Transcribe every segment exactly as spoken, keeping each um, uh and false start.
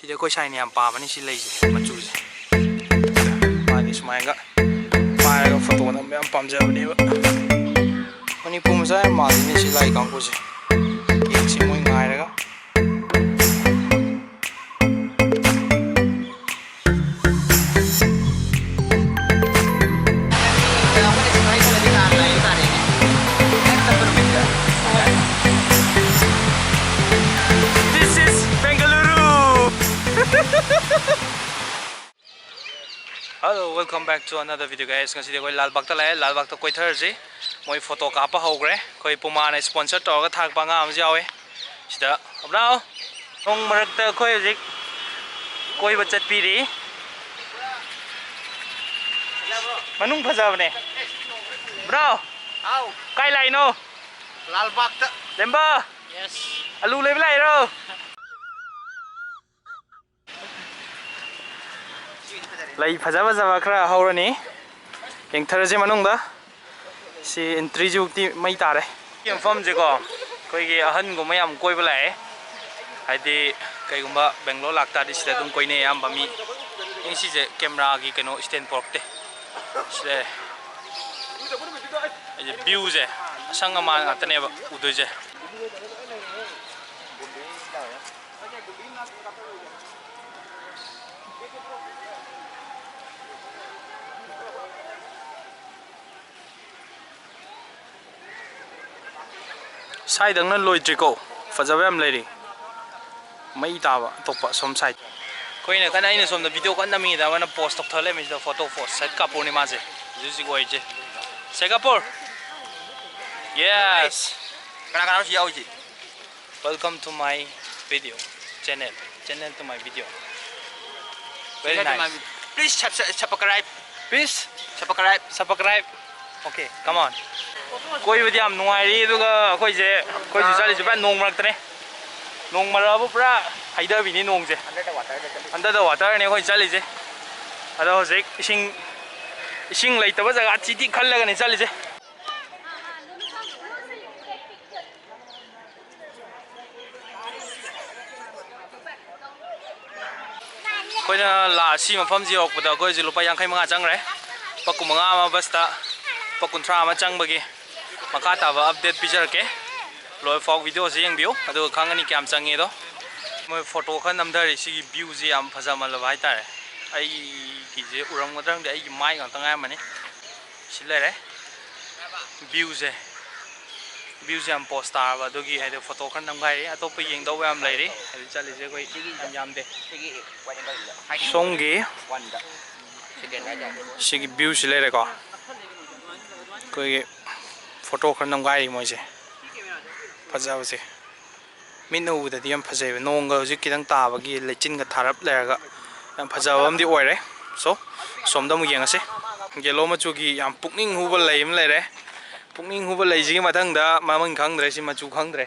ꯁꯤꯗꯤ ꯑꯩꯈꯣꯏ ꯁꯥꯏꯅ ꯌꯥꯝ ꯄꯥꯝꯕꯅꯤ ꯁꯤ ꯂꯩꯁꯦ, ꯃꯆꯨꯁꯦ꯫ ꯃꯥꯗꯤ ꯁꯨꯃꯥꯏꯅꯒ ꯄꯥꯏꯔꯒ ꯐꯣꯇꯣ ꯅꯝꯕ ꯌꯥꯝ ꯄꯥꯝꯖꯕꯅꯦꯕ꯫ ꯃꯅꯤꯄꯨꯔ ꯃꯆꯥ ꯌꯥꯝ ꯃꯥꯜꯂꯤꯅꯦ ꯁꯤ ꯂꯥꯏ ꯀꯥꯡꯕꯨꯁꯦ꯫ ꯌꯦꯡꯁꯤ ꯃꯣꯏ ꯉꯥꯏꯔꯒ꯫ This is Bengaluru! Hello, welcome back to another video, guys. ꯉꯁꯤꯗꯤ ꯑꯩꯈꯣꯏ ꯂꯥꯜꯕꯥꯒꯇ ꯂꯥꯛꯑꯦ꯫ ꯂꯥꯜꯕꯥꯒꯇ ꯀꯣꯏꯊꯔꯁꯤ꯫ ꯃꯣꯏ ꯐꯣꯇꯣ ꯀꯥꯞꯄ ꯍꯧꯈ꯭ꯔꯦ꯫ ꯑꯩꯈꯣꯏ ꯄꯨꯃꯥꯅ sponsor ꯇꯧꯔꯒ ꯊꯥꯔꯛꯄ ꯑꯉꯥꯡ ꯑꯃꯁꯨ ꯌꯥꯎꯋꯦ꯫ ꯁꯤꯗ, ꯑꯕ꯭ꯔꯥꯎ, ꯅꯣꯡ ꯃꯔꯛꯇ ꯑꯩꯈꯣꯏ ꯍꯧꯖꯤꯛ ꯀꯣꯏꯕ ꯆꯠꯄꯤꯔꯤ꯫ ꯃꯅꯨꯡ ꯐꯖꯕꯅꯦ꯫ ꯕ꯭ꯔꯥꯎ, ꯍꯥꯎ꯫ ꯀꯥꯏ ꯂꯥꯛꯏꯅꯣ? ꯂꯥꯜꯕꯥꯒꯇ꯫ ꯂꯦꯝꯕ, ꯌꯦꯁ꯫ ꯑꯂꯨ ꯂꯩꯕ ꯂꯥꯛꯏꯔꯣ? ꯂꯩ ꯐꯖ ꯐꯖꯕ ꯈꯔ ꯍꯧꯔꯅꯤ꯫ ꯌꯦꯡꯊꯔꯁꯤ ꯃꯅꯨꯡꯗ꯫ ꯁꯤ entry ꯁꯤꯐꯥꯎꯗꯤ ꯃꯩ ꯇꯥꯔꯦ꯫ ꯁꯤ ꯃꯐꯝꯁꯦꯀꯣ, ꯑꯩꯈꯣꯏꯒꯤ ꯑꯍꯟꯒꯨꯝꯕ ꯌꯥꯝ ꯀꯣꯏꯕ ꯂꯥꯛꯑꯦ꯫ ꯍꯥꯏꯗꯤ ꯀꯩꯒꯨꯝꯕ ꯕꯦꯡꯒ꯭ꯂꯣꯔ ꯂꯥꯛꯇꯥꯔꯗꯤ ꯁꯤꯗ ꯑꯗꯨꯝ ꯀꯣꯏꯅꯩ ꯑꯌꯥꯝꯕ ꯃꯤ꯫ ꯁꯤꯁꯦ camera ꯒꯤ ꯀꯩꯅꯣ stand ꯄꯣꯔꯛꯇꯦ꯫ ꯁꯤꯗ ꯍꯥꯏꯗꯤ view ꯁꯦ ꯑꯁꯪ ꯑꯃꯥꯟ ꯉꯥꯛꯇꯅꯦꯕ ꯎꯗꯣꯏꯁꯦ꯫ ꯁ꯭ꯋꯥꯏꯗꯪꯅ ꯂꯣꯏꯗ꯭ꯔꯤꯀꯣ, ꯐꯖꯕ ꯌꯥꯝ ꯂꯩꯔꯤ꯫ ꯃꯩ ꯇꯥꯕ ꯑꯇꯣꯞꯄ ꯁꯣꯝ side꯫ ꯑꯩꯈꯣꯏꯅ ꯀꯟꯅ, ꯑꯩꯅ ꯁꯣꯝꯗ video ꯀꯟꯅ ꯅꯝꯃꯤꯉꯩꯗ ꯑꯃꯅ pose ꯇꯧꯊꯔ ꯂꯩꯔꯝꯃꯤ ꯁꯤꯗ꯫ Photo pose, side ꯀꯥꯞꯄꯣꯅꯦ ꯃꯥꯁꯦ꯫ ꯍꯧꯖꯤꯛ ꯍꯧꯖꯤꯛ ꯑꯣꯏꯔꯤꯁꯦ꯫ Side ꯀꯥꯞꯄꯣ꯫ Yes꯫ ꯀꯅꯥ ꯀꯅꯥꯅꯣ ꯁꯤ ꯌꯥꯎꯔꯤꯁꯤ? Welcome to my video channel, channel to my video. Very nice. Please subs-, subscribe. Please subscribe. Subscribe. Okay, come on. ꯀꯣꯏꯕꯗꯤ ꯌꯥꯝ ꯅꯨꯡꯉꯥꯏꯔꯤ, ꯑꯗꯨꯒ ꯑꯩꯈꯣꯏꯁꯦ, ꯑꯩꯈꯣꯏꯁꯨ ꯆꯠꯂꯤꯁꯦ ꯄꯨꯔꯥ ꯅꯣꯡ ꯃꯔꯛꯇꯅꯦ꯫ ꯅꯣꯡ ꯃꯔꯛꯑꯕꯨ ꯄꯨꯔꯥ ꯍꯩꯊꯕꯤꯅꯤ ꯅꯣꯡꯁꯦ꯫ Under the water ꯗ ꯆꯠꯂꯤ꯫ Under the water ꯅꯦ ꯑꯩꯈꯣꯏ ꯆꯠꯂꯤꯁꯦ꯫ ꯑꯗꯣ ꯍꯧꯖꯤꯛ ꯏꯁꯤꯡ, ꯏꯁꯤꯡ ꯂꯩꯇꯕ ꯖꯒꯥ ꯊꯤ ꯊꯤ ꯈꯜꯂꯒꯅꯦ ꯆꯠꯂꯤꯁꯦ꯫ ꯑꯩꯈꯣꯏꯅ ꯂꯥꯛꯑꯁꯤ ꯃꯐꯝꯁꯤ ꯌꯧꯔꯛꯄꯗ ꯑꯩꯈꯣꯏ ꯍꯧꯖꯤꯛ ꯂꯨꯄꯥ ꯌꯥꯡꯈꯩ ꯃꯉꯥ ꯆꯪꯈ꯭ꯔꯦ꯫ ꯂꯨꯄꯥ ꯀꯨꯟ ꯃꯉꯥ ꯑꯃ ꯕꯁꯇ, ꯂꯨꯄꯥ ꯀꯨꯟꯊ꯭ꯔꯥ ꯑꯃ ꯆꯪꯕꯒꯤ ꯃꯈꯥ ꯇꯥꯕ ꯑꯞꯗꯦꯠ ꯄꯤꯖꯔꯛꯀꯦ꯫ ꯂꯣꯏ ꯐꯥꯎ ꯚꯤꯗꯤꯑꯣꯁꯦ ꯌꯦꯡꯕꯤꯌꯨ, ꯑꯗꯨꯒ ꯈꯪꯒꯅꯤ ꯀꯌꯥꯝ ꯆꯪꯉꯦꯗꯣ꯫ ꯃꯣꯏ ꯐꯣꯇꯣ ꯈꯔ ꯅꯝꯊꯔꯤ꯫ ꯁꯤꯒꯤ ꯚ꯭ꯌꯨꯁꯦ ꯌꯥꯝ ꯐꯖꯃꯜꯂꯕ ꯍꯥꯏꯇꯥꯔꯦ꯫ ꯑꯩꯒꯤꯁꯦ ꯎꯔꯝꯒꯗ꯭ꯔꯥ ꯈꯪꯗꯦ, ꯑꯩꯒꯤ ꯃꯥꯏ ꯉꯥꯛꯇ ꯉꯥꯏꯔꯝꯃꯅꯤ꯫ ꯁꯤ ꯂꯩꯔꯦ ꯚ꯭ꯌꯨꯁꯦ꯫ ꯚ꯭ꯌꯨꯁꯦ ꯌꯥꯝ ꯄꯣꯁ ꯇꯥꯔꯕ, ꯑꯗꯨꯒꯤ ꯍꯥꯏꯗꯤ ꯐꯣꯇꯣ ꯈꯔ ꯅꯝꯒꯥꯏꯔꯤ꯫ ꯑꯇꯣꯞꯄ ꯌꯦꯡꯗꯧꯕ ꯌꯥꯝ ꯂꯩꯔꯤ꯫ ꯍꯥꯏꯗꯤ ꯆꯠꯂꯤꯁꯦ ꯑꯩꯈꯣꯏ ꯌꯥꯝ ꯌꯥꯝꯗꯦ꯫ ꯁꯣꯝꯒꯤ ꯁꯤꯒꯤ ꯚ꯭ꯌꯨꯁꯤ ꯂꯩꯔꯦꯀꯣ꯫ ꯑꯩꯈꯣꯏꯒꯤ ꯐꯣꯇꯣ ꯈꯔ ꯅꯝꯒꯥꯏꯔꯤ ꯃꯣꯏꯁꯦ꯫ ꯐꯖꯕꯁꯦ꯫ ꯃꯤꯠꯅ ꯎꯕꯗꯗꯤ ꯌꯥꯝ ꯐꯖꯩꯕ꯫ ꯅꯣꯡꯒ ꯍꯧꯖꯤꯛ ꯈꯤꯇꯪ ꯇꯥꯕꯒꯤ ꯂꯩꯆꯤꯟꯒ ꯊꯥꯔꯞ ꯂꯩꯔꯒ ꯌꯥꯝ ꯐꯖꯕ ꯑꯃꯗꯤ ꯑꯣꯏꯔꯦ꯫ ꯁꯣ, ꯁꯣꯝꯗ ꯑꯃꯨꯛ ꯌꯦꯡꯉꯁꯤ꯫ ꯌꯦꯜꯂꯣ ꯃꯆꯨꯒꯤ ꯌꯥꯝ ꯄꯨꯛꯅꯤꯡ ꯍꯨꯕ ꯂꯩ ꯑꯃ ꯂꯩꯔꯦ꯫ ꯄꯨꯛꯅꯤꯡ ꯍꯨꯕ ꯂꯩꯁꯤꯒꯤ ꯃꯊꯪꯗ ꯃꯃꯤꯡ ꯈꯪꯗ꯭ꯔꯦ, ꯁꯤ ꯃꯆꯨ ꯈꯪꯗ꯭ꯔꯦ꯫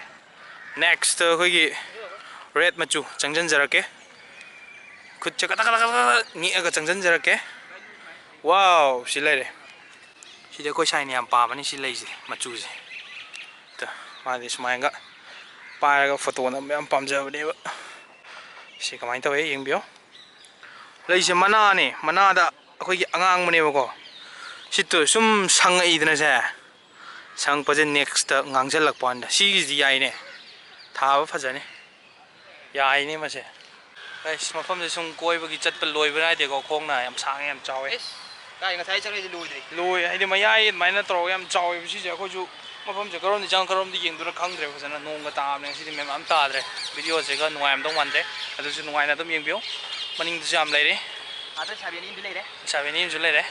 ꯅꯦꯛꯁꯇ ꯑꯩꯈꯣꯏꯒꯤ ꯔꯦꯠ ꯃꯆꯨ ꯆꯪꯁꯤꯟꯖꯔꯛꯀꯦ꯫ ꯈꯨꯠꯁꯦ ꯀꯇꯛ ꯀꯇꯛ ꯀꯇꯛ ꯀꯇꯛ ꯅꯤꯛꯑꯒ ꯆꯪꯁꯤꯟꯖꯔꯛꯀꯦ꯫ ꯋꯥꯎ! ꯁꯤ ꯂꯩꯔꯦ꯫ ꯁꯤꯗꯤ ꯑꯩꯈꯣꯏ ꯁꯥꯏꯅ ꯌꯥꯝ ꯄꯥꯝꯕꯅꯤ ꯁꯤ ꯂꯩꯁꯦ, ꯃꯆꯨꯁꯦ꯫ ꯇ, ꯃꯥꯗꯤ ꯁꯨꯃꯥꯏꯅꯒ ꯄꯥꯏꯔꯒ ꯐꯣꯇꯣ ꯅꯝꯕ ꯌꯥꯝ ꯄꯥꯝꯖꯕꯅꯦꯕ꯫ ꯁꯤ ꯀꯃꯥꯏꯅ ꯇꯧꯋꯦ ꯌꯦꯡꯕꯤꯌꯣ꯫ ꯂꯩꯁꯦ ꯃꯅꯥꯅꯦ, ꯃꯅꯥꯗ ꯑꯩꯈꯣꯏꯒꯤ ꯑꯉꯥꯡꯕꯅꯦꯕꯀꯣ꯫ ꯁꯤꯠꯇꯣ ꯁꯨꯝ ꯁꯪꯉꯛꯏꯗꯅ ꯁꯦ꯫ ꯁꯪꯉꯛꯄꯁꯦ ꯅꯦꯛꯁꯇ ꯉꯥꯡꯁꯤꯜꯂꯛꯄ ꯋꯥꯅꯤꯗ꯫ ꯁꯤꯒꯤꯁꯤꯗꯤ ꯌꯥꯏꯅꯦ, ꯊꯥꯕ ꯐꯖꯅꯤ꯫ ꯌꯥꯏꯅꯦ ꯃꯁꯦ꯫ ꯒꯥꯏꯁ, ꯃꯐꯝꯁꯦ ꯁꯨꯝ ꯀꯣꯏꯕꯒꯤ ꯆꯠꯄ ꯂꯣꯏꯕ ꯅꯥꯏꯗꯦꯀꯣ, ꯈꯣꯡꯅ ꯌꯥꯝ ꯁꯥꯡꯉꯦ, ꯌꯥꯝ ꯆꯥꯎꯋꯦ꯫ ꯏꯁ, ꯀꯥꯏ ꯉꯁꯥꯏ ꯆꯠꯂꯤꯁꯦ ꯂꯣꯏꯗ꯭ꯔꯤ꯫ ꯂꯣꯏ ꯍꯥꯏꯗꯤ ꯃꯌꯥꯏ ꯑꯗꯨꯃꯥꯏꯅ ꯇꯧꯔꯒ ꯌꯥꯝ ꯆꯥꯎꯋꯦꯕ ꯁꯤꯁꯦ꯫ ꯑꯩꯈꯣꯏꯁꯨ ꯃꯐꯝꯁꯦ ꯀꯔꯣꯝꯗꯤ ꯆꯪ ꯀꯔꯣꯝꯗꯤ ꯌꯦꯡꯗꯣꯏꯅꯣ ꯈꯪꯗ꯭ꯔꯦ ꯐꯖꯅ꯫ ꯅꯣꯡꯒ ꯇꯥꯕꯅꯦ ꯉꯁꯤꯗꯤ, ꯃꯦꯟ ꯑꯃ ꯇꯥꯗ꯭ꯔꯦ꯫ ꯚꯤꯗꯤꯑꯣꯁꯤꯒ ꯅꯨꯡꯉꯥꯏꯔꯝꯗꯧ ꯃꯥꯟꯗ꯭ꯔꯦ꯫ ꯑꯗꯨꯁꯨ ꯅꯨꯡꯉꯥꯏꯅ ꯑꯗꯨꯝ ꯌꯦꯡꯕꯤꯌꯨ꯫ ꯃꯅꯤꯡꯗꯁꯨ ꯌꯥꯝ ꯂꯩꯔꯦ꯫ ꯑꯥꯗ ꯁꯥꯕꯦꯟ ꯑꯃꯁꯨ ꯂꯩꯔꯦ꯫ ꯁꯥꯕꯦꯟ ꯑꯃꯁꯨ ꯂꯩꯔꯦ꯫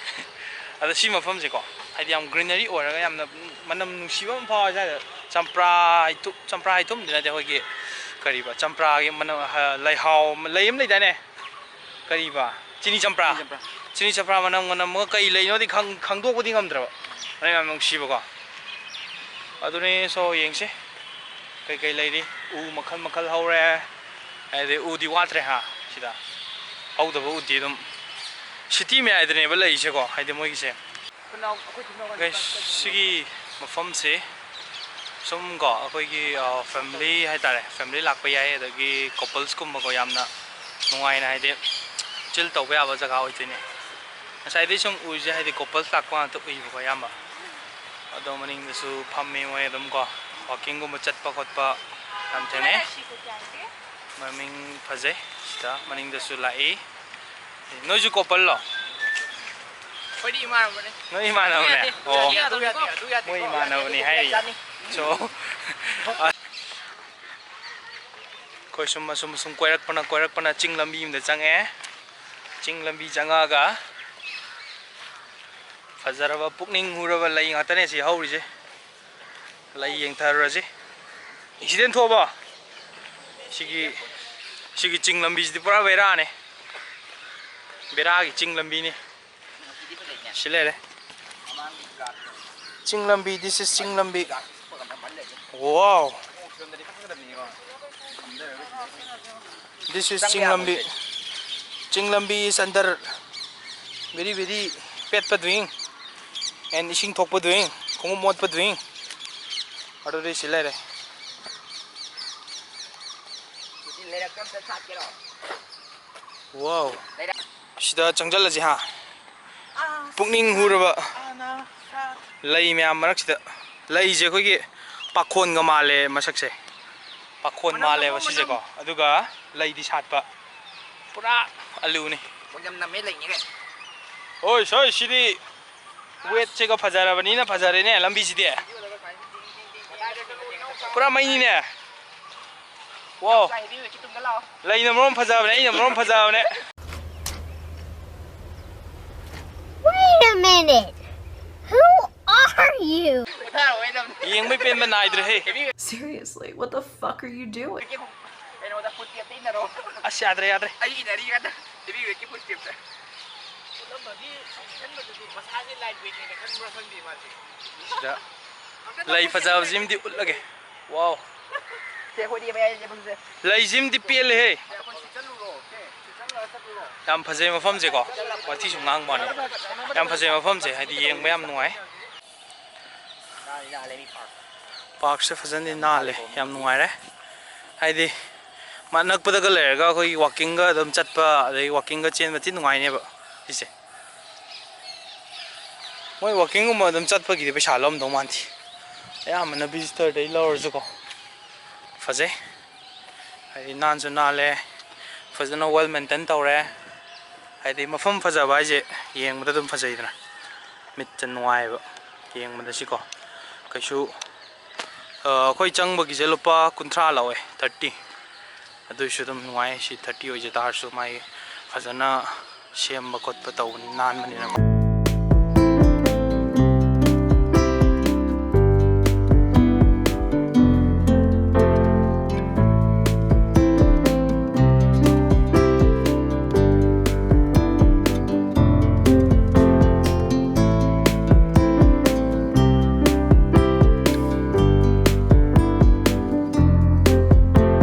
ꯑꯗꯣ ꯁꯤ ꯃꯐꯝꯁꯦꯀꯣ, ꯍꯥꯏꯗꯤ ꯌꯥꯝ ꯒ꯭ꯔꯤꯅꯔꯤ ꯑꯣꯏꯔꯒ ꯌꯥꯝꯅ ꯃꯅꯝ ꯅꯨꯡꯁꯤꯕ ꯑꯃ ꯐꯥꯎꯋꯦ ꯁ꯭ꯋꯥꯏꯗ꯫ ꯆꯝꯄ꯭ꯔꯥ ꯍꯩꯇꯨ-, ꯆꯝꯄ꯭ꯔꯥ ꯍꯩꯇꯨꯝꯗꯤ ꯅꯠꯇꯦ, ꯑꯩꯈꯣꯏꯒꯤ ꯀꯔꯤꯕ, ꯆꯝꯄ꯭ꯔꯥꯒꯤ ꯃꯅꯝ, ꯍ-, ꯂꯩꯍꯥꯎ ꯑꯃ, ꯂꯩ ꯑꯃ ꯂꯩꯗꯥꯏꯅꯦ? ꯀꯔꯤꯕ? ꯆꯤꯅꯤ ꯆꯝꯄ꯭ꯔꯥ꯫ ꯆꯤꯅꯤ ꯆꯝꯄ꯭ꯔꯥ꯫ ꯆꯤꯅꯤ ꯆꯝꯄ꯭ꯔꯥ ꯃꯅꯝꯒ ꯅꯝꯃꯒ ꯀꯩ ꯂꯩꯅꯣꯗꯤ ꯈꯪ-, ꯈꯪꯗꯣꯛꯄꯗꯤ ꯉꯝꯗ꯭ꯔꯕ꯫ ꯃꯅꯝ ꯌꯥꯝ ꯅꯨꯡꯁꯤꯕꯀꯣ꯫ ꯑꯗꯨꯅꯤ, ꯁꯣ ꯌꯦꯡꯁꯤ꯫ ꯀꯩꯀꯩ ꯂꯩꯔꯤ? ꯎ ꯃꯈꯜ ꯃꯈꯜ ꯍꯧꯔꯦ꯫ ꯍꯥꯏꯗꯤ ꯎꯗꯤ ꯋꯥꯠꯇ꯭ꯔꯦ ꯍꯥ, ꯁꯤꯗ꯫ ꯍꯧꯗꯕ ꯎꯗꯤ ꯑꯗꯨꯝ꯫ ꯁꯤꯇꯤ ꯃꯌꯥꯏꯗꯅꯦꯕ ꯂꯩꯔꯤꯁꯦꯀꯣ, ꯍꯥꯏꯗꯤ ꯃꯣꯏꯒꯤꯁꯦ꯫ ꯒꯥꯏꯁ, ꯁꯤꯒꯤ ꯃꯐꯝꯁꯦ ꯁꯨꯝ ꯀꯣ, ꯑꯩꯈꯣꯏꯒꯤ, ꯑ, ꯐꯦꯃꯤꯂꯤ ꯍꯥꯏꯇꯥꯔꯦ, ꯐꯦꯃꯤꯂꯤ ꯂꯥꯛꯄ ꯌꯥꯏ, ꯑꯗꯒꯤ ꯀꯣꯄꯜꯁꯀꯨꯝꯕꯀꯣ, ꯌꯥꯝꯅ ꯅꯨꯡꯉꯥꯏꯅ ꯍꯥꯏꯗꯤ ꯆꯤꯜ ꯇꯧꯕ ꯌꯥꯕ ꯖꯒꯥ ꯑꯣꯏꯗꯣꯏꯅꯦ꯫ ꯉꯁꯥꯏꯗꯩ ꯁꯨꯝ ꯎꯔꯤꯁꯦ ꯍꯥꯏꯗꯤ couples ꯂꯥꯛꯄ ꯉꯥꯛꯇ ꯎꯏꯕꯀꯣ ꯑꯌꯥꯝꯕ꯫ ꯑꯗꯣ ꯃꯅꯤꯡꯗꯁꯨ ꯐꯝꯃꯤ ꯃꯣꯏ ꯑꯗꯨꯝ ꯀꯣ, walkingꯒꯨꯝꯕ ꯆꯠꯄ ꯈꯣꯠꯄ ꯌꯥꯝ ꯊꯦꯡꯅꯩ꯫ ꯃꯃꯤꯡ ꯐꯖꯩ꯫ ꯁꯤꯗ ꯃꯅꯤꯡꯗꯁꯨ ꯂꯥꯛꯏ꯫ ꯅꯣꯏꯁꯨ coupleꯂꯣ? ꯑꯩꯈꯣꯏꯗꯤ ꯏꯃꯥꯟꯅꯕꯅꯦ꯫ ꯅꯣꯏ ꯏꯃꯥꯟꯅꯕꯅꯦ? ꯑꯣ꯫ ꯑꯗꯨ ꯌꯥꯗꯦ, ꯑꯗꯨ ꯌꯥꯗꯦ, ꯑꯗꯨ ꯌꯥꯗꯦ꯫ ꯃꯣꯏ ꯏꯃꯥꯟꯅꯕꯅꯤ ꯍꯥꯏꯔꯤ꯫ ꯆꯥꯅꯤ꯫ So, ꯑꯩꯈꯣꯏ ꯁꯨꯝ ꯑꯁꯨꯝ ꯑꯁꯨꯝ ꯀꯣꯏꯔꯛꯄꯅ ꯀꯣꯏꯔꯛꯄꯅ ꯆꯤꯡ ꯂꯝꯕꯤ ꯑꯃꯗ ꯆꯪꯉꯛꯑꯦ꯫ ꯆꯤꯡ ꯂꯝꯕꯤ ꯆꯪꯉꯛꯑꯒ ꯐꯖꯔꯕ ꯄꯨꯛꯅꯤꯡ ꯍꯨꯔꯕ ꯂꯩ ꯉꯥꯛꯇꯅꯦ ꯁꯤ ꯍꯧꯔꯤꯁꯦ꯫ ꯂꯩ ꯌꯦꯡꯊꯔꯨꯔꯁꯤ꯫ Accident ꯊꯣꯛꯑꯕꯣ? ꯁꯤꯒꯤ, ꯁꯤꯒꯤ ꯆꯤꯡ ꯂꯝꯕꯤꯁꯤꯗꯤ ꯄꯨꯔꯥ ꯕꯦꯔꯥꯅꯦ꯫ ꯕꯦꯔꯥꯒꯤ ꯆꯤꯡ ꯂꯝꯕꯤꯅꯤ꯫ ꯁꯤ ꯂꯩꯔꯦ꯫ ꯆꯤꯡ ꯂꯝꯕꯤ, this is ꯆꯤꯡ ꯂꯝꯕꯤ꯫ Wow. This is ꯆꯤꯡ ꯂꯝꯕꯤ꯫ ꯆꯤꯡ ꯂꯝꯕꯤ is under very, very ꯄꯦꯠꯄ doing and ꯏꯁꯤꯡ ꯊꯣꯛꯄ doing, ꯈꯣꯡꯎꯞ ꯃꯣꯠꯄ doing꯫ ꯑꯗꯨꯗꯤ ꯁꯤ ꯂꯩꯔꯦ꯫ Wow. ꯁꯤꯗ ꯆꯪꯁꯤꯜꯂꯁꯤ ꯍꯥ꯫ ꯄꯨꯛꯅꯤꯡ ꯍꯨꯔꯕ ꯂꯩ ꯃꯌꯥꯝ ꯃꯔꯛꯁꯤꯗ꯫ ꯂꯩꯁꯦ ꯑꯩꯈꯣꯏꯒꯤ ꯄꯥꯈꯣꯟꯒ ꯃꯥꯜꯂꯦ ꯃꯁꯛꯁꯦ꯫ ꯄꯥꯈꯣꯟ ꯃꯥꯜꯂꯦꯕ ꯁꯤꯁꯦꯀꯣ꯫ ꯑꯗꯨꯒ ꯂꯩꯗꯤ ꯁꯥꯠꯄ꯫ ꯄꯨꯔꯥ ꯑꯂꯨꯅꯤ꯫ ꯃꯣꯏ ꯌꯥꯝ ꯅꯝꯃꯦ ꯂꯩꯅꯤ ꯀꯩꯅꯣ꯫ ꯍꯣꯏ, ꯁꯣꯏ, ꯁꯤꯗꯤ weatꯁꯤꯒ ꯐꯖꯔꯕꯅꯤꯅ ꯐꯖꯔꯦꯅꯦ ꯂꯝꯕꯤꯁꯤꯗꯤ꯫ ꯄꯨꯔꯥ ꯃꯩꯅꯤꯅꯦ꯫ Wow. ꯂꯩꯅ ꯃꯔꯣꯝ ꯐꯖꯕꯅꯦ, ꯑꯩꯅ ꯃꯔꯣꯝ ꯐꯖꯕꯅꯦ꯫ Wait a minute. Who are you? ꯌꯦꯡꯕꯩ ꯄꯦꯟꯕ ꯅꯥꯏꯗ꯭ꯔꯦꯍꯦ꯫ Seriously, what the fuck are you doing? ꯑꯁ, ꯌꯥꯗ꯭ꯔꯦ, ꯌꯥꯗ꯭ꯔꯦ꯫ ꯁꯤꯗ ꯂꯩ ꯐꯖꯕꯁꯤꯃꯗꯤ ꯎꯠꯂꯒꯦ꯫ Wow. ꯂꯩꯁꯤꯃꯗꯤ ꯄꯦꯜꯂꯦꯍꯦ꯫ ꯌꯥꯝ ꯐꯖꯩ ꯃꯐꯝꯁꯦꯀꯣ꯫ ꯋꯥꯊꯤꯁꯨ ꯉꯥꯡꯕ ꯋꯥꯅꯤ꯫ ꯌꯥꯝ ꯐꯖꯩ ꯃꯐꯝꯁꯦ, ꯍꯥꯏꯗꯤ ꯌꯦꯡꯕ ꯌꯥꯝ ꯅꯨꯡꯉꯥꯏ꯫ Parkꯁꯦ ꯐꯖꯅꯗꯤ ꯅꯥꯜꯂꯦ, ꯌꯥꯝ ꯅꯨꯡꯉꯥꯏꯔꯦ꯫ ꯍꯥꯏꯗꯤ ꯃꯅꯛꯄꯗꯒ ꯂꯩꯔꯒ ꯑꯩꯈꯣꯏꯒꯤ ꯋꯥꯛꯀꯤꯡꯒ ꯑꯗꯨꯝ ꯆꯠꯄ, ꯑꯗꯩ ꯋꯥꯛꯀꯤꯡꯒ ꯆꯦꯟꯕ ꯊꯤ ꯅꯨꯡꯉꯥꯏꯅꯦꯕ ꯁꯤꯁꯦ꯫ ꯃꯣꯏ ꯋꯥꯛꯀꯤꯡꯒꯨꯝꯕ ꯑꯗꯨꯝ ꯆꯠꯄꯒꯤꯗꯤ ꯄꯩꯁꯥ ꯂꯧꯔꯝꯗꯧ ꯃꯥꯟꯗꯦ꯫ ꯑꯌꯥꯝꯕꯅ ꯚꯤꯖꯤꯇꯔꯗꯩ ꯂꯧꯔꯁꯨꯀꯣ꯫ ꯐꯖꯩ꯫ ꯍꯥꯏꯗꯤ ꯅꯥꯟꯁꯨ ꯅꯥꯜꯂꯦ, ꯐꯖꯅ ꯋꯦꯜ ꯃꯦꯟꯇꯦꯟ ꯇꯧꯔꯦ꯫ ꯍꯥꯏꯗꯤ ꯃꯐꯝ ꯐꯖꯕ ꯍꯥꯏꯁꯦ ꯌꯦꯡꯕꯗ ꯑꯗꯨꯝ ꯐꯖꯩꯗꯅ, ꯃꯤꯠꯇ ꯅꯨꯡꯉꯥꯏꯕ ꯌꯦꯡꯕꯗ ꯁꯤꯀꯣ꯫ ꯀꯩꯁꯨ, ꯑ, ꯑꯩꯈꯣꯏ ꯆꯪꯕꯒꯤꯁꯦ ꯂꯨꯄꯥ ꯀꯨꯟꯊ꯭ꯔꯥ ꯂꯧꯋꯦ, ꯊꯥꯔꯇꯤ꯫ ꯑꯗꯨꯏꯁꯨ ꯑꯗꯨꯝ ꯅꯨꯡꯉꯥꯏ꯫ ꯁꯤ ꯊꯥꯔꯇꯤ ꯑꯣꯏꯖ ꯇꯥꯔꯁꯨ ꯃꯥꯒꯤ ꯐꯖꯅ ꯁꯦꯝꯕ ꯈꯣꯠꯄ ꯇꯧꯕꯅꯤ, ꯅꯥꯟꯕꯅꯤꯅ꯫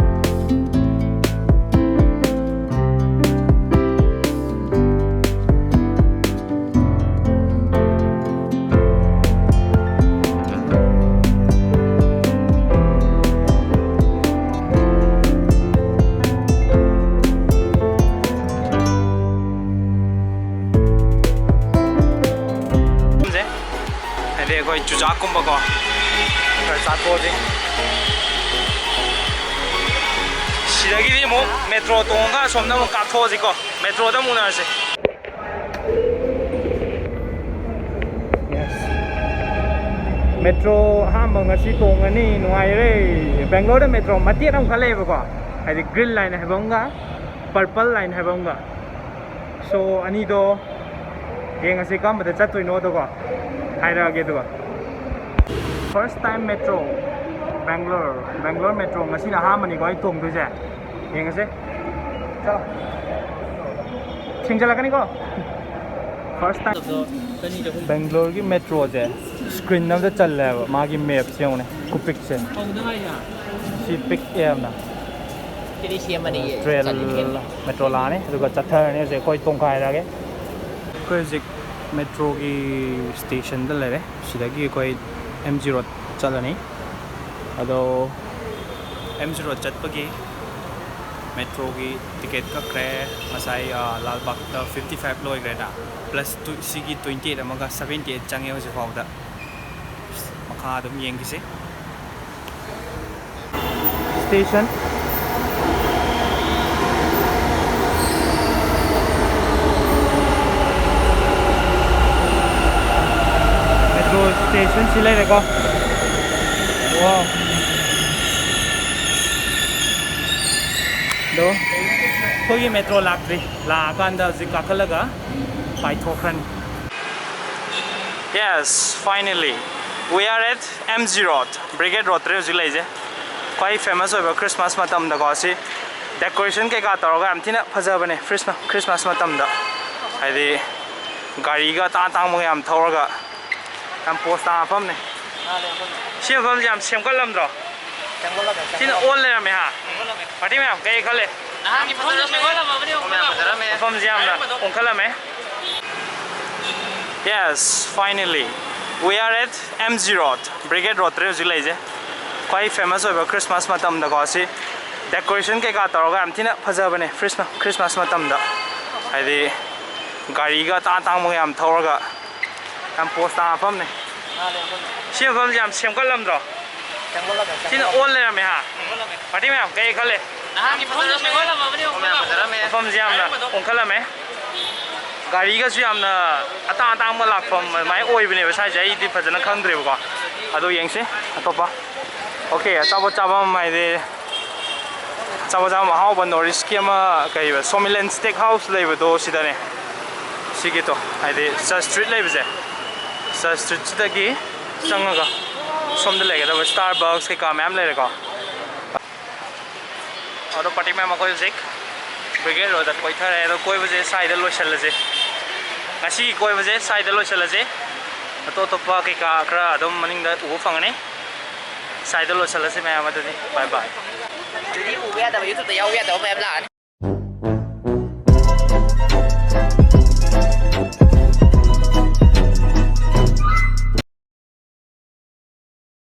ꯁꯦ, ꯍꯥꯏꯗꯤ ꯑꯩꯈꯣꯏ ꯆꯨꯖꯥꯛꯀꯨꯝꯕꯀꯣ ꯈꯔ ꯆꯥꯊꯣꯛꯑꯁꯤ꯫ ꯁꯤꯗꯒꯤꯗꯤ ꯑꯃꯨꯛ ꯃꯦꯇ꯭ꯔꯣ ꯇꯣꯡꯉꯒ ꯑꯁꯣꯝꯗ ꯑꯃꯨꯛ ꯀꯥꯞꯊꯣꯛꯑꯁꯤꯀꯣ꯫ ꯃꯦꯇ꯭ꯔꯣꯗ ꯑꯃꯨꯛ ꯎꯅꯔꯁꯦ꯫ ꯃꯦꯇ꯭ꯔꯣ ꯑꯍꯥꯟꯕ ꯉꯁꯤ ꯇꯣꯡꯉꯅꯤ, ꯅꯨꯡꯉꯥꯏꯔꯦ꯫ ꯕꯦꯡꯒ꯭ꯂꯣꯔꯗ ꯃꯦꯇ꯭ꯔꯣ ꯃꯇꯦꯛ ꯑꯃꯈꯛ ꯂꯩꯌꯦꯕꯀꯣ, ꯍꯥꯏꯗꯤ ꯒ꯭ꯔꯤꯟ ꯂꯥꯏꯟ ꯍꯥꯏꯕ ꯑꯃꯒ ꯄꯔꯄꯜ ꯂꯥꯏꯟ ꯍꯥꯏꯕ ꯑꯃꯒ꯫ ꯁꯣ ꯑꯅꯤꯗꯣ ꯌꯦꯡꯉꯁꯤ ꯀꯔꯝꯕꯗ ꯆꯠꯇꯣꯏꯅꯣꯗꯣꯀꯣ, ꯍꯥꯏꯔꯛꯑꯒꯦ ꯑꯗꯨꯒ꯫ First time metro, Bangalore. Bangalore metro ꯉꯁꯤꯅ ꯑꯍꯥꯟꯕꯅꯤꯀꯣ ꯑꯩ ꯇꯣꯡꯗꯣꯏꯁꯦ꯫ ꯌꯦꯡꯉꯁꯦ꯫ ꯆꯠꯂꯣ꯫ ꯊꯤꯡꯖꯤꯜꯂꯛꯀꯅꯤꯀꯣ꯫ First time꯫ ꯕꯦꯡꯒ꯭ꯂꯣꯔꯒꯤ ꯃꯦꯇ꯭ꯔꯣꯁꯦ ꯁ꯭ꯀ꯭ꯔꯤꯟ ꯑꯃꯗ ꯆꯜꯂꯦꯕ, ꯃꯥꯒꯤ ꯃꯦꯞꯁꯦ ꯌꯦꯡꯉꯨꯅꯦ, ꯈꯨꯄꯤꯛꯁꯦ꯫ ꯁꯤ ꯄꯤꯛꯑꯦ ꯌꯥꯝꯅ꯫ ꯇ꯭ꯔꯦꯟ ꯃꯦꯇ꯭ꯔꯣ ꯂꯥꯛꯑꯅꯤ, ꯑꯗꯨꯒ ꯆꯠꯊꯔꯅꯤ꯫ ꯍꯧꯖꯤꯛ ꯑꯩꯈꯣꯏ ꯇꯣꯡꯈꯥꯏꯔꯛꯑꯒꯦ꯫ ꯑꯩꯈꯣꯏ ꯍꯧꯖꯤꯛ ꯃꯦꯇ꯭ꯔꯣꯒꯤ ꯁ꯭ꯇꯦꯁꯟꯗ ꯂꯩꯔꯦ꯫ ꯁꯤꯗꯒꯤ ꯑꯩꯈꯣꯏ ꯑꯦꯝ ꯖꯤ ꯔꯣꯗ ꯆꯠꯂꯅꯤ꯫ ꯑꯗꯣ ꯑꯦꯝ ꯖꯤ ꯔꯣꯗ ꯆꯠꯄꯒꯤ ꯃꯦꯇ꯭ꯔꯣꯒꯤ ꯇꯤꯀꯦꯠ ꯀꯛꯈ꯭ꯔꯦ꯫ ꯉꯁꯥꯏ, ꯑ, ꯂꯥꯜꯕꯥꯒꯇ fifty five ꯂꯣꯏꯈ꯭ꯔꯦꯅ, ꯄ꯭ꯂꯁ ꯇꯨ, ꯁꯤꯒꯤ twenty eight ꯑꯃꯒ seventy eight ꯆꯪꯉꯦ ꯍꯧꯖꯤꯛ ꯐꯥꯎꯗ꯫ ꯃꯈꯥ ꯑꯗꯨꯝ ꯌꯦꯡꯈꯤꯁꯦ꯫ ꯁ꯭ꯇꯦꯁꯟ꯫ ꯃꯦꯇ꯭ꯔꯣ ꯁ꯭ꯇꯦꯁꯟ ꯁꯤ ꯂꯩꯔꯦꯀꯣ꯫ ꯋꯥꯎ꯫ ꯑꯗꯣ ꯑꯩꯈꯣꯏꯒꯤ ꯃꯦꯇ꯭ꯔꯣ ꯂꯥꯛꯇ꯭ꯔꯤ꯫ ꯂꯥꯛꯑꯀꯥꯟꯗ ꯍꯧꯖꯤꯛ ꯀꯥꯈꯠꯂꯒ ꯄꯥꯏꯊꯣꯛꯈ꯭ꯔꯅꯤ꯫ Yes, finally, we are at M G Road, Brigade Road ꯇꯅꯦ ꯍꯧꯖꯤꯛ ꯂꯩꯁꯦ꯫ ꯈ꯭ꯋꯥꯏ famous ꯑꯣꯏꯕ Christmas ꯃꯇꯝꯗꯀꯣ, ꯁꯤ decoration ꯀꯩꯀꯥ ꯇꯧꯔꯒ ꯌꯥꯝ ꯊꯤꯅ ꯐꯖꯕꯅꯦ Christmas, Christmas ꯃꯇꯝꯗ꯫ ꯍꯥꯏꯗꯤ ꯒꯥꯔꯤꯒ ꯑꯇꯥꯡ ꯑꯇꯥꯡꯕꯒ ꯌꯥꯝ ꯊꯧꯔꯒ ꯌꯥꯝ ꯄꯣꯁ ꯇꯥꯕ ꯃꯐꯝꯅꯦ꯫ ꯁꯤ ꯃꯐꯝꯁꯦ ꯌꯥꯝ ꯁꯦꯝꯒꯠꯂꯝꯗ꯭ꯔꯣ? ꯁꯤꯅ ꯑꯣꯜ ꯂꯩꯔꯝꯃꯦ ꯍꯥ? ꯄꯥꯔꯇꯤ ꯃꯌꯥꯝ ꯀꯩ ꯈꯜꯂꯦ? ꯅꯍꯥꯟꯒꯤ ꯃꯐꯝꯗꯣ ꯁꯦꯝꯒꯠꯂꯝꯃꯕꯅꯤ, ꯃꯐꯝꯁꯦ ꯌꯥꯝꯅ ꯍꯣꯡꯒꯠꯂꯝꯃꯦ꯫ Yes, finally, we are at M G Road, Brigade Road ꯇꯅꯦ ꯍꯧꯖꯤꯛ ꯂꯩꯁꯦ꯫ ꯈ꯭ꯋꯥꯏ famous ꯑꯣꯏꯕ Christmas ꯃꯇꯝꯗꯀꯣ, ꯁꯤ decoration ꯀꯩꯀꯥ ꯇꯧꯔꯒ ꯌꯥꯝ ꯊꯤꯅ ꯐꯖꯕꯅꯦ Christmas, Christmas ꯃꯇꯝꯗ꯫ ꯍꯥꯏꯗꯤ ꯒꯥꯔꯤꯒ ꯑꯇꯥꯡ ꯑꯇꯥꯡꯕꯒ ꯌꯥꯝ ꯊꯧꯔꯒ ꯌꯥꯝ ꯄꯣꯁ ꯇꯥꯕ ꯃꯐꯝꯅꯦ꯫ ꯁꯤ ꯃꯐꯝꯁꯦ ꯌꯥꯝ ꯁꯦꯝꯒꯠꯂꯝꯗ꯭ꯔꯣ? ꯁꯤꯅ ꯑꯣꯜ ꯂꯩꯔꯝꯃꯦ ꯍꯥ? ꯄꯥꯔꯇꯤ ꯃꯌꯥꯝ ꯀꯩ ꯈꯜꯂꯦ? ꯅꯍꯥꯟꯒꯤ ꯃꯐꯝꯗꯣ ꯁꯦꯝꯒꯠꯂꯝꯃꯕꯅꯤ, ꯍꯣꯡꯒꯠꯂꯝꯃꯦ꯫ ꯃꯐꯝꯁꯦ ꯌꯥꯝꯅ ꯍꯣꯡꯒꯠꯂꯝꯃꯦ꯫ ꯒꯥꯔꯤꯒꯁꯨ ꯌꯥꯝꯅ ꯑꯇꯥꯡ ꯑꯇꯥꯡꯕ ꯂꯥꯛꯐꯝ ꯑꯗꯨꯃꯥꯏꯅ ꯑꯣꯏꯕꯅꯦꯕ ꯁ꯭ꯋꯥꯏꯁꯦ꯫ ꯑꯩꯗꯤ ꯐꯖꯅ ꯈꯪꯗ꯭ꯔꯦꯕꯀꯣ꯫ ꯑꯗꯣ ꯌꯦꯡꯁꯤ ꯑꯇꯣꯞꯄ꯫ Okay, ꯑꯆꯥꯄꯣꯠ ꯆꯥꯐꯝ ꯍꯥꯏꯗꯤ ꯑꯆꯥꯄꯣꯠ ꯆꯥꯐꯝ ꯑꯍꯥꯎꯕ North East ꯀꯤ ꯑꯃ ꯀꯩꯕ, Somilen Steak House ꯂꯩꯕꯗꯣ ꯁꯤꯗꯅꯦ꯫ ꯁꯤꯒꯤꯗꯣ ꯍꯥꯏꯗꯤ Church Street ꯂꯩꯕꯁꯦ, Church Street ꯁꯤꯗꯒꯤ ꯆꯪꯉꯒ ꯁꯣꯝꯗ ꯂꯩꯒꯗꯕ Starbucks ꯀꯩꯀꯥ ꯃꯌꯥꯝ ꯂꯩꯔꯦꯀꯣ꯫ ꯑꯗꯣ ꯄꯥꯔꯇꯤ ꯃꯌꯥꯝ ꯑꯩꯈꯣꯏ ꯍꯧꯖꯤꯛ Brigade Road ꯇ ꯀꯣꯏꯊꯔꯦ꯫ ꯑꯗꯣ ꯀꯣꯏꯕꯁꯦ ꯁ꯭ꯋꯥꯏꯗ ꯂꯣꯏꯁꯤꯜꯂꯁꯦ꯫ ꯉꯁꯤꯒꯤ ꯀꯣꯏꯕꯁꯦ ꯁ꯭ꯋꯥꯏꯗ ꯂꯣꯏꯁꯤꯜꯂꯁꯦ꯫ ꯑꯇꯣꯞ ꯑꯇꯣꯞꯄ ꯀꯩꯀꯥ ꯈꯔ ꯑꯗꯨꯝ ꯃꯅꯤꯡꯗ ꯎꯕ ꯐꯪꯒꯅꯤ꯫ ꯁ꯭ꯋꯥꯏꯗ ꯂꯣꯏꯁꯤꯜꯂꯁꯤ ꯃꯌꯥꯝ, ꯑꯗꯨꯗꯤ bye bye꯫ ꯑꯗꯨꯗꯤ ꯎꯕ ꯌꯥꯗꯕ, YouTube ꯇ ꯌꯥꯎꯕ ꯌꯥꯗꯕ ꯃꯌꯥꯝ ꯂꯥꯛꯑꯅꯤ꯫